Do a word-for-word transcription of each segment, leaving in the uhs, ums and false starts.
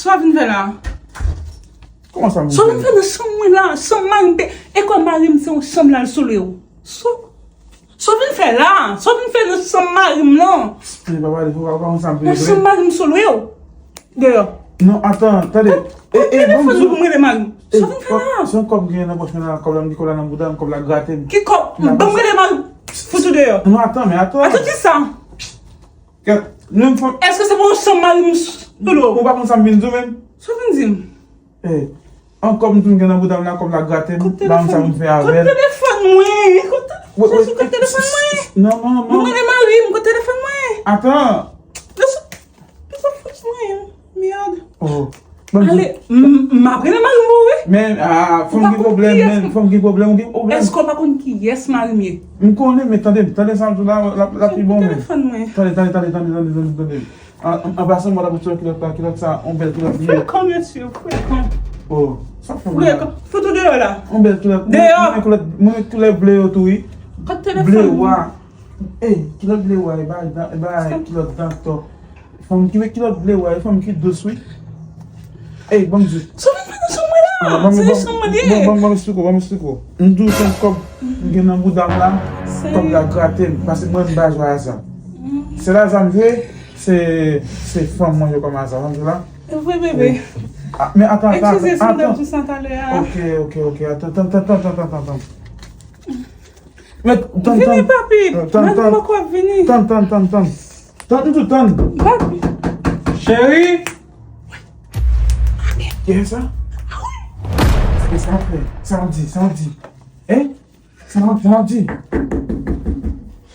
Sa w vin fè la? Kòman sa m vin fè? Sa w vin fè nan chanm mwen la? Chanm mari m te. E kòm mari m se yon chanm l al sole w. Sa w vin fè la? Sa w vin fè nan chanm mari m lan? Tande, papa, depi w pa konn sa m vin fè. Nan chanm mari m sole w. Deyò. Non, atan, tande. E, e, telefòn mwen pou m rele mari m. Sa w vin fè la? Se yon kòb m gen nan pòch mwen la, kòb la, m gen kòb la nan bouda m, kòb la grate m. Ki kòb? Ban m rele mari m. Fout ou deyò. Non, atan, men atan. Atan ki sa? Kèt, nou menm fanm. Èske se pou yon chanm mari m sou do? Ou pa konn sa m vin di w menm? Sa w vin di m? Eh, ankò m tou m gen nan bouda m la, kòb la grate m, ba m sa m fè avè l. Kote telefòn mwen? Kote telefòn mwen? Non, non, non. Mwen rele mari m, kote telefòn mwen? Atan. Telefòn mwen, mèd. Oh. Ale, m ap rele mari m pou ou, wi. Men, ah, fanm gen pwoblèm, men, fanm gen pwoblèm, ou gen pwoblèm. Èske w pa konn kiyès mari m ye? M konnen, men tande, tande sa m di w la, l ap pi bon, men. Telefòn mwen. Tande, tande, tande, tande, tande, tande, tande. An, an, an pasan, mwen t ap sou kilòt la, kilòt sa, yon bèl kilòt li ye. Frekan, mesye, frekan. Oh, sa fè mwen. Frekan. Fout ou deyò la. Yon bèl kilòt. Deyò. Mwen, mwen kilòt, mwen kilòt ble yo tou, wi. Kot telefòn? Ble wa. Ey, kilòt ble wa, e ba, e ba kilòt dantò. Fanm ki met kilòt ble wa, e fanm ki dous, wi. Ey, ban m di. Sa w vin fè nan chanm mwen la? Se nan chanm mwen li ye. Ban m, ban m, ban m esplike w, ban m esplike w. M di w se yon kòb m gen nan bouda m la, kòb la grate m, paske mwen m pa jwe a sa. Se la sa m jwe, se, se fanm mwen jwe kòm a sa, fanm jwe la. Vre, bebe. Ah, men atan, atan, atan. Eskize si m t ap di sa talè a. Ok, ok, ok, atan, atan, atan. Men, tann, vini, tann, papi. Tann, tann, tann, poko ap vini. Tann, tann, tann, tann. Tann, m tou tann. Papi. Cheri. Kiyès sa? Sa ki sa fè? Sa w di? Sa w di? Hein? Sa w, sa w di?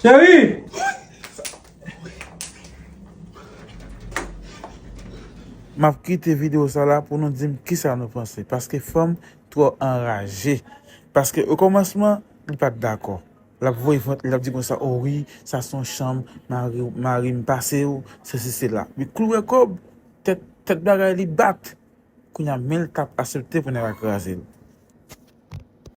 Cheri! M ap kite videyo sa la pou nou di m kisa nou panse. Paske fanm twò anraje. Paske okòmansman, li pa t dakò. L ap voye vant li, l ap di konsa, "O wi, sa se yon chanm, mari, mari m pase w, sesi, sela." Men kou l wè kòb, tèt, tèt bagay li bat. Kounye a, men l t ap aksepte pou nèg la kraze l.